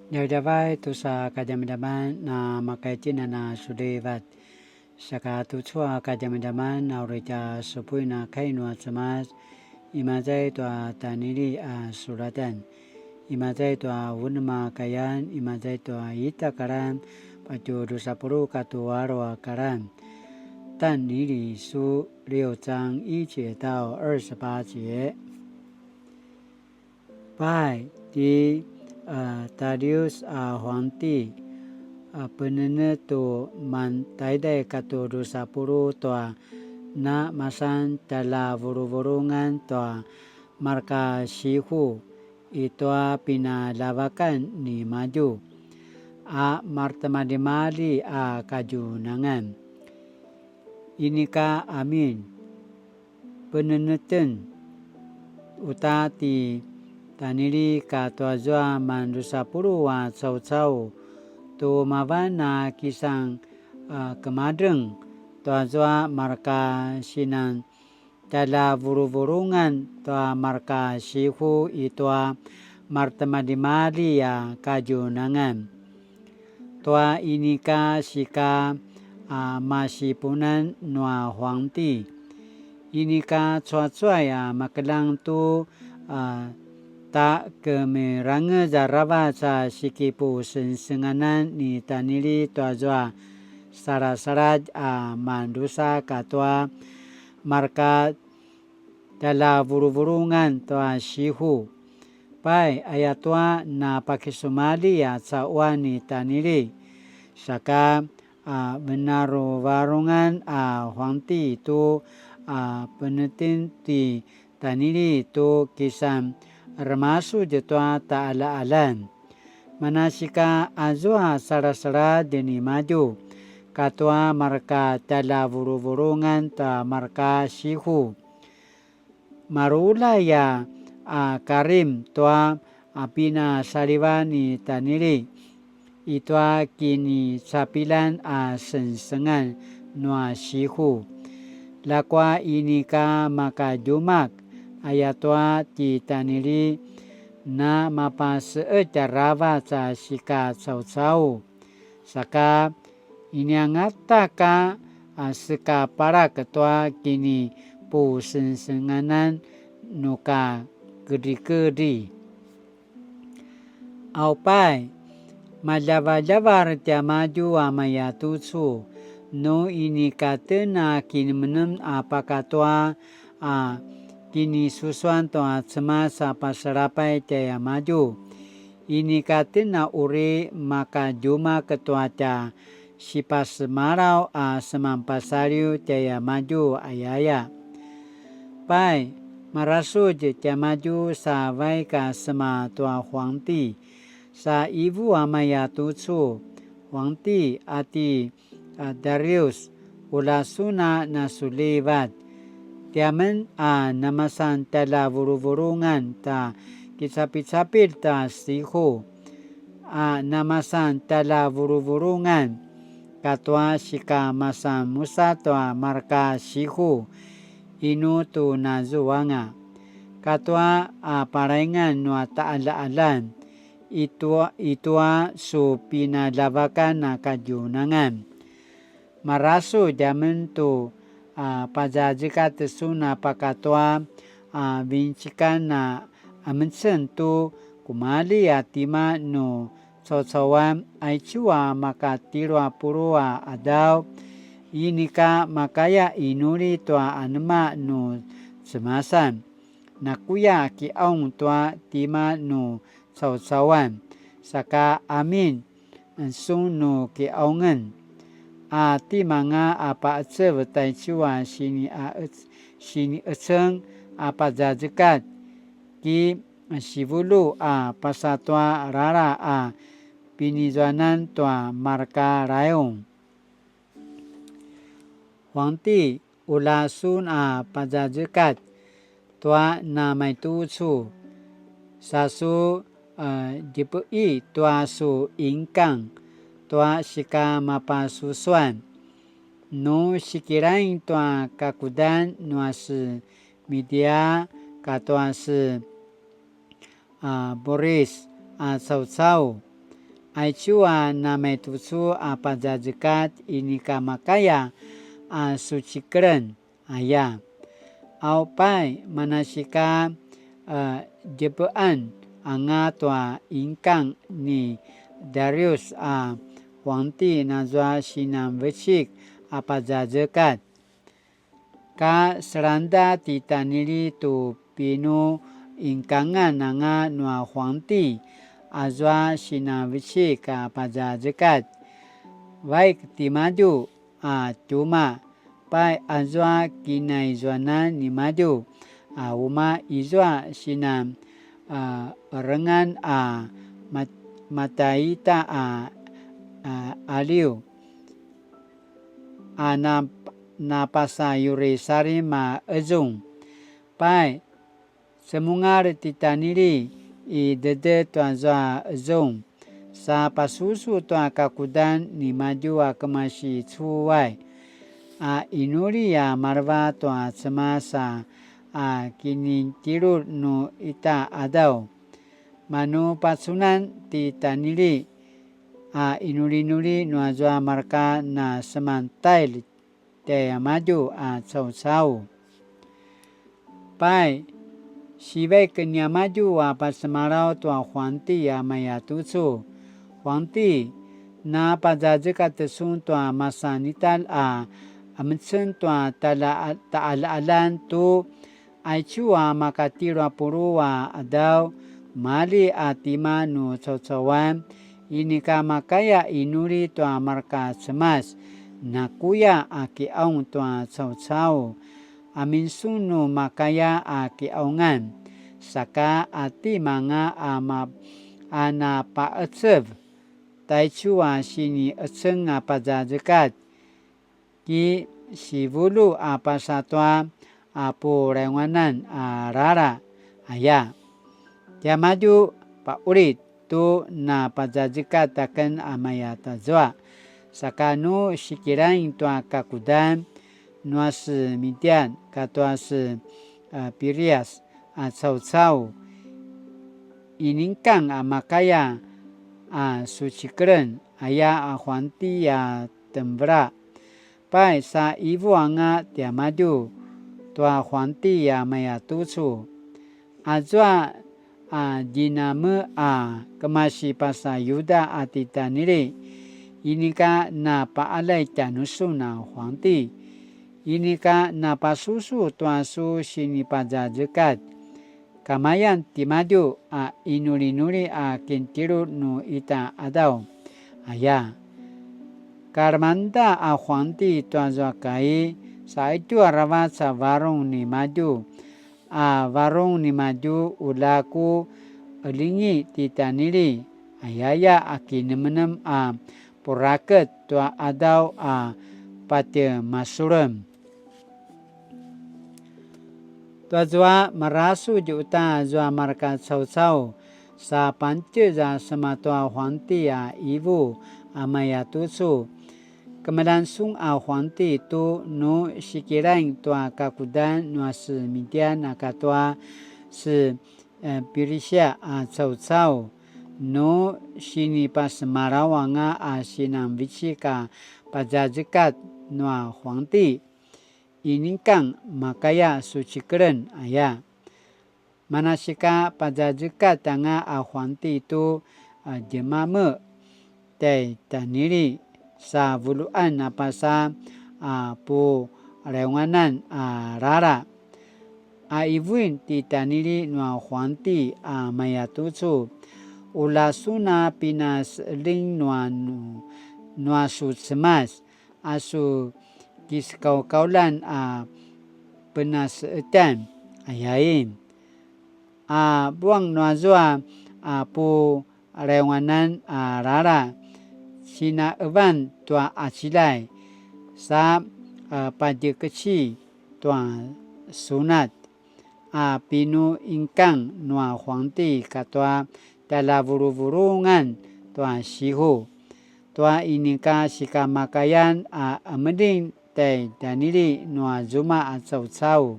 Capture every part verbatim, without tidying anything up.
Djavadjavay tusa kadjamadjaman na makaitinan a sulivat. Saka tucu a kadjamadjaman na uri tja supuin a kai nua Cemas, imaza i tua Tanili a sulatan, imaza i tua unem a kayan, imaza i tua ita karan, patju dusa puluq katua alu a karan. 但以理書六章一節到二十八節。 Pai, ti, a, Darius a huangti, a, penenetj tu mantaiday katua dusa puluq tua na masan tjaljavuluvulungan tua marka sihu i tua pinaljavakan nimadju, a maretimaljimalji a kadjunangan. Inika amin, penenetjen uta ti Tanili katua zua mandrusa puluq a caucau tu mavan a kisan, a, kemadreng tua zua marka sinan tjaljavuluvulungan tua marka sihu i tua maretimaljimalji a kadjunangan. Tua inika sika, a, masipunan nua huangti, inika cuacuay a makeljang tu, a, ta kemirangez aravac a sikipusengsenganan ni Tanili tua zua salasaladj a mandrusa katua marka tjaljavuluvulungan tua sihu. Pai, ayatua na pakisumalji a cauan ni Tanili. Saka, a, venaruvarungan a huangti tu, a, penetjen ti Tanili tu kisan remasudj tua taqaljaqaljan. Manasika azua salasaladj nimadju katua marka tjaljavuluvulungan ta marka sihu. Maruljay a, a karim tua, a, pinasalivan ni Tanili i tua kinicapilan a sengsengan nua sihu. Ljakua inika makadjumak, ayatua ti Tanili na mapaseqetj aravac a sikacaucau. Saka, iniangata ka, a, sekaparak tua kinipusengsenganan nu ka kedrikedri. Aupai, maljavaljavar tiamadju a mayatucu, nu inika tjen a kinemenem a pakatua a kinisusuan tua Cemas a pasalapay tjaiamadju. Inika tjen a uri makadjumak tua tja sipasemalaw a semanpasaliw tjaiamadju ayaya. Pai, marasudj tiamadju sa vaik a sema tua huangti, sa ivu a mayatucu, huangti a ti a Darius, ula sun a nasulivat. Tiamen a namasan tjaljavuluvulungan ta kicapicapilj ta sihu, a namasan tjaljavuluvulungan katua sikamasan musa tua marka sihu, inu tu nazuanga, katua a palaingan nua taqaljaqaljan, i tua, i tua su pinaljavakan a kadjunangan. Marasudj amen tu, a, pazazekatj sun a pakatua, a, vincikan a, a, meceng tu kumalji a tima nu caucauan, aicu a makatjelu a puluq a qadaw, inika makaya inuli tua anema nu cemasan. Nakuya kiqaung tua tima nu caucauan, saka amin sun nu kiqaungen. A timanga a paqecev taicu a sini a ec-, siniqeceng a pazazekatj, ki sivulu a pasa tua rara a pinizuanan tua marka rayung. Huangti, ula sun a pazazekatj tua namaitucu, sa su, a, djepeqi tua su inkang tua sika mapasusuan. Nu sikilaing tua kakudan nua se Midia katua se a, Buris a caucau. Aicu a namaitucu a pazazekatj inika makaya a sucikeljen aya. Au pai, manasika, a, djepean anga tua inkang ni Darius a huangti nazua sinanvecik a pazazekatj. Ka selangda ti Tanili tu pinuinkangan anga nua huangti, azua sinanvecik a pazazekatj. Vaik timadju a tjuma, pai azua kinaizuanan nimadju, a uma izua sinan, a, rengan a mat-, mataita a, a, aliu, a na, napasa Yirusalim a ezung. Pai, cemungal ti Tanili i dede tuazua ezung, sa pasusu tua kakudan nimadju a kemasi cuay, a inuli a maleva tua Cemas a, a kinitjelulj nu ita qadaw. Manu pacunan ti Tanili a inulinuli nuazua marka na semantail tjaimadju a caucau. Pai, sivaik niamadju a pasemalaw tua huangti a mayatucu. Huangti, na pazazekatj sun tua masanitalj a emeceng tua tala-, taqaljaqaljan tu aicu a makatjelu a puluq a qadaw, mali a tima nu caucauan, inika makaya inuli tua marka Cemas, nakuya a kiqaung tua caucau, amin sun nu makaya a kiqaungan, saka a timanga a ma-, a napaqecev, taicu a siniqeceng a pazazekatj, ki sivulu a pasa tua a puleunganan a rara aya. Tiamadju paqulid tu na pazazekatj aken a maya tazua, saka nu sikilaing tua kakudan nua se Midian katua se, a, Pirias a caucau, iningkang a makaya a sucikeljen aya a huangti a temvela. Pai sa ivu anga tiamadju tua huangti a mayatucu. Azua a djiname a kemasi pasa Yuda a ti Tanili, inika napaqaljay tjanusun a huangti, inika napasusu tua su sinipazazekatj. Kamayan timadju a inulinuli a kintjelu nu ita qadaw aya. Kalemangeda a huangti tuazua kai, saqetju aravac a varung nimadju, a varung nimadju ula ku elingi ti Tanili, ayaya a kinemenem a puraket tua qadaw a patjemasulem. Tuazua marasudj uta azua marka caucau, sa pantjez a sema tua huangti a ivu a mayatucu. Kemeljang sun a huangti tu nu sikilaing tua kakudan nua se Midian a katua se, e, Pirisia a caucau, nu sinipasemalaw anga a sinanvecik a pazazekatj nua huangti, inikang makaya sucikeljen aya. Manasika pazazekatj anga a huangti tu, a, djemame tjai Tanili sa vuluan a pasa a puleunganan a rara. A ivuin ti Tanili nua huangti a mayatucu, ula sun a pinaseling nua nu-, nua su Cemas, a su kisekaukauljan a penaseqetjan, ayain. A vuang nuazua a puleunganan a rara, sinaevan tua qaciljay, sa, a, padjekeci tua sunat, a pinuinkang nua huangti katua tjaljavuluvulungan tua sihu. Tua inika sikamakayan a emeding tjai Tanili nua zuma a caucau.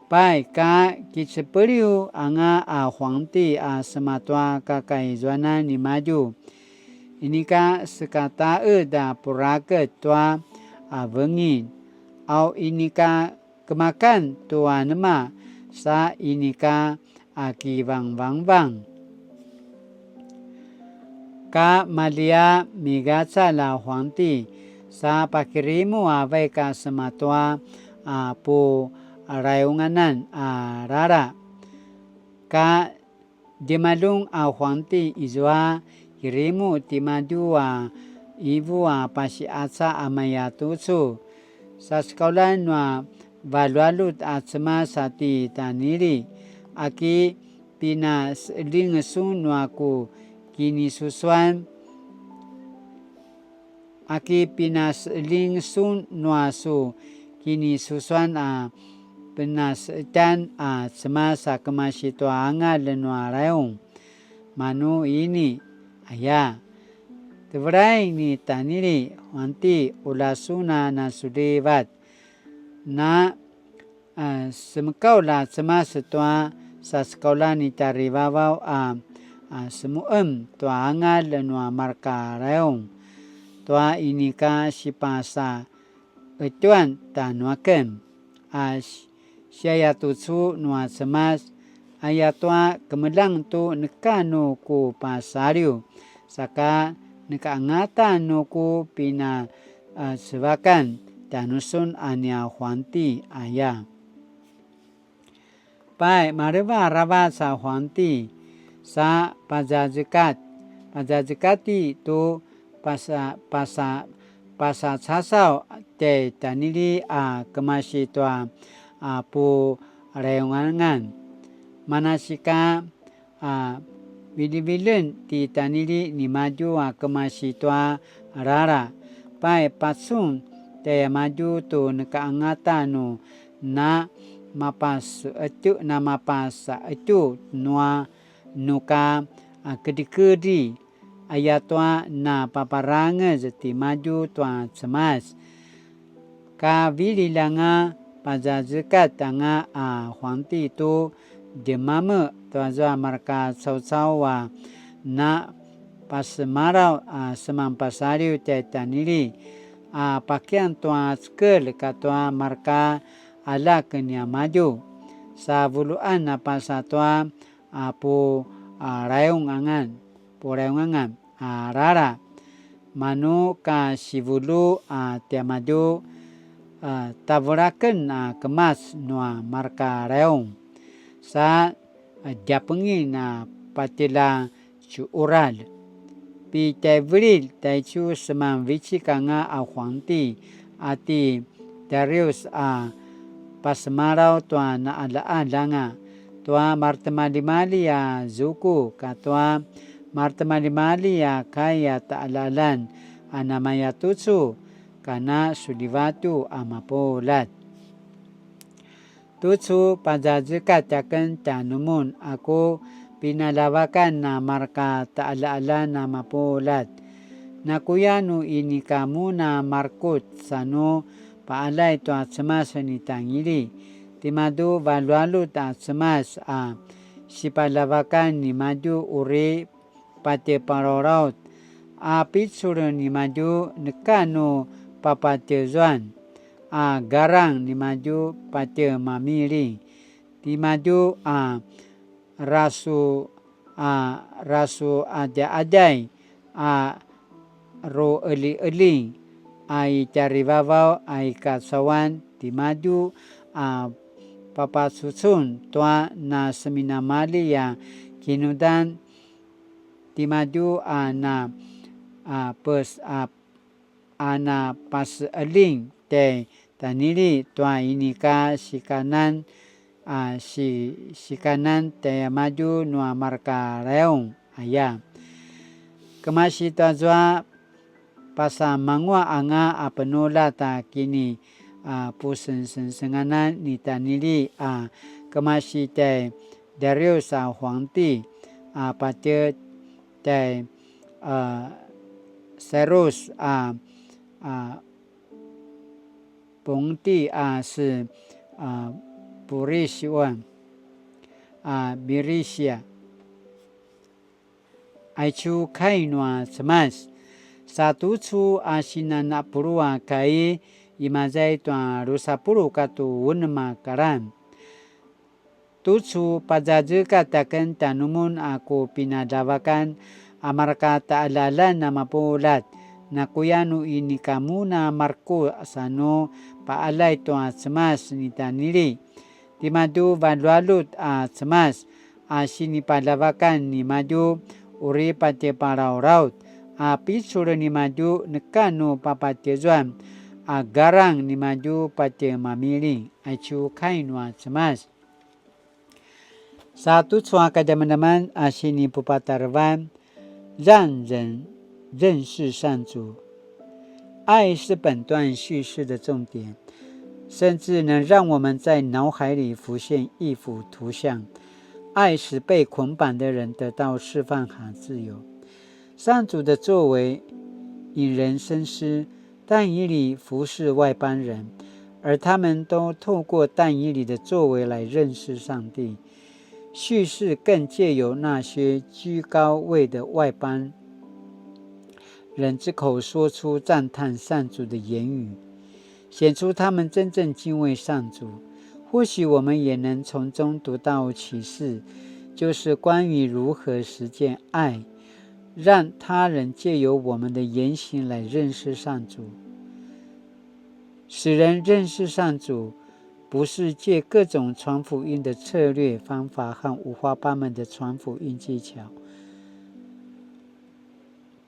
Pai ka kicepeliw anga a huangti a sema tua kakaizuanan nimadju, inika sekataed a puraket tua a vengin, au inika kemakan tu anema sa inika a kivangvangvang. Ka malia migacalj a huangti, sa pakirimu a vaik a sematua a purayunganan a rara. Ka djemaljun a huangti izua kirimu timadju a ivu a pasiaca a mayatucu. Sasekaulan nua valjualjut a Cemas a ti Tanili, aki pinaseling sun nua ku kinisusuan, aki pinaseling sun nua su kinisusuan a penasetan a Cemas a kemasi tua angalj nua rayung. Manu ini, aya. Tevelai ni Tanili, huangti, ula sun a nasulivat. Na, a, semekaulj a Cemas tua sasekaulan i tjarivavaw a, a, semuem tua angalj nua marka rayung. Tua inika sipasa etjuan tanuaken, a si-, siayatucu nua Cemas, ayatua kemeljang tu neka nu ku pasaliw, saka neka angata nu ku pina, a, sevakan tjanusun a nia huangti aya. Pai, maleva aravac a huangti, sa pazazekat, pazazekati tu pasa, pasa, pasacasaw tjai Tanili a kemasi tua a purayungangan. Manasika a, vilivilen ti Tanili nimadju a kemasi tua rara. Pai pacun tjaimadju tu neka angata nu na mapase'etju, na mapase'etju nua nuka, a, kedrikedri, ayatua na paparangez timadju tua Cemas. Ka vililj anga pazazekatj anga a huangti tu djemame tuazua marka caucau a na pasemalaw a seman pasaliw tjai Tanili a pakian tua cekelj katua marka aljak niamadju. Sa vuluan a pasa tua a pu, a, rayungangan, purayungangan a rara. Manu ka sivulu a tiamadju, a, tavulaken a kemac nua marka rayung. Sa, a, djapengin a patjela cu'uralj. Pitjaivililj taicu seman vecik anga a huangti a ti Darius a pasemalaw tua na'ala'al anga tua maretimaljimalji a zuku katua maretimaljimalji a kai a ta'ala'alan a namayatucu kana sulivatu a mapuljat. Tucu pazazekatj aken tjanumun a ku pinaljavakan a marka ta'ala'alan a mapuljat. Nakuya nu inika mun a markut sa nu pa'aljay tua Cemas ni Tangili. Timadju valjualjut a Cemas a sipaljavakan nimadju uri patje palalaut, a picul nimadju neka nu papatjezuan, a garang nimadju patje mamiling, timadju a rasu, a rasu'adja'adjay, a ru'eli'eling, a i tjarivavaw a i kacauan, timadju a papacucun tua na seminamalji a kinudan, timadju a na, a, pes-, a, a na pase'eling tjai Tanili tua inika sikanan, a, si-, sikanan tjaimadju nua marka rayung aya. Kemasi tuazua pasamangua anga a penuljat a kini, a, pusengsengsenganan ni Tanili a kemasi tjai Darius a huangti, a, patje tjai, a, Sirus a, a, pungti a se, a, Purisiwan, a, Birisia. Aicu kai nua Cemas. Sa tucu a sinan a pulu a kai, imaza i tua drusa puluq katua unem a karan. Tucu pazazekatj aken tjanumun a ku pinaljavakan a mareka taqaljaqaljan a mapuljat, nakuya nu inika mun a marekutj sa nu paqaljay tua Cemas ni Tanili. Timadju valjualjut a Cemas a sinipaljavakan nimadju, uri patje palalaut a picul nimadju, neka nu papatjezuan a garang nimadju patje mamiling. Aicu kai nua Cemas. Sa tucu a kadjamadjaman a sinipupatarevan, 让人认识上主。爱是本段叙事的重点，甚至能让我们在脑海里浮现一幅图像：爱使被捆绑的人得到释放和自由。上主的作为引人深思，但以理服侍外邦人，而他们都透过但以理的作为来认识上帝。叙事更借由那些居高位的外邦人之口说出赞叹上主的言语，显出他们真正敬畏上主。或许我们也能从中读到启示，就是关于如何实践爱，让他人借由我们的言行来认识上主。使人认识上主，不是借各种传福音的策略、方法和五花八门的传福音技巧。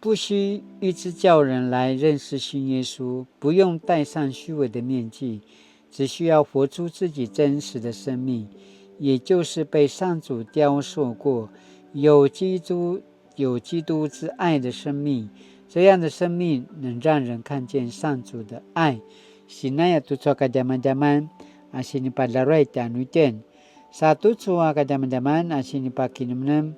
不需预知叫人来认识信耶稣，不用戴上虚伪的面具，只需要活出自己真实的生命，也就是被上主雕塑过，有基督有基督之爱的生命，这样的生命能让人看见上主的爱。Sinaya tucu a kadjamadjaman a sinipalaruay tjanuitjen. Sa tucu a kadjamadjaman a sinipakinemnem.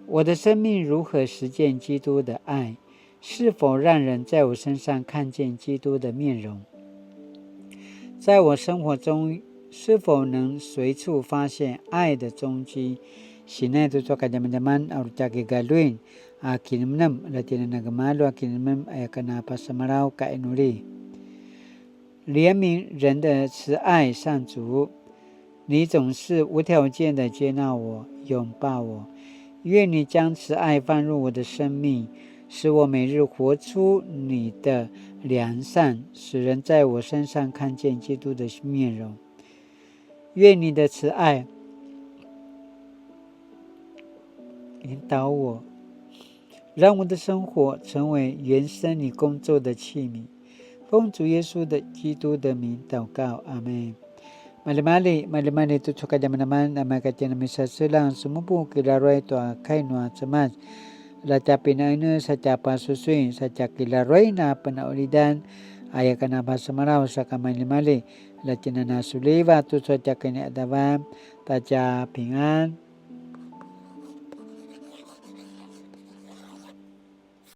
我的生命如何实践基督的爱？是否让人在我身上看见基督的面容？在我生活中，是否能随处发现爱的踪迹？Sinaya tucu a kadjamadjaman a uri tja kigaljuin a kinemnem, la tjinana gemalju a kinemnem, aya ken a pasemalaw ka inuli. 怜悯人的慈爱上主，你总是无条件的接纳我、拥抱我。愿你将慈爱放入我的生命，使我每日活出你的良善，使人在我身上看见基督的面容。愿你的慈爱引导我，让我的生活成为延伸你工作的器皿。奉主耶稣的基督的名祷告，阿们。Malimali, malimali tucu a kadjamadjaman, a maka tjinana misaselang semupu kilaruay tua kai nua Cemas. La tja pinainu sa tja pasusuin sa tja kilaruay na penaulidan, aya ken a pasemalaw saka malimali, la tjinana suliva tucu a tja kiniadavan, ta tja pingan.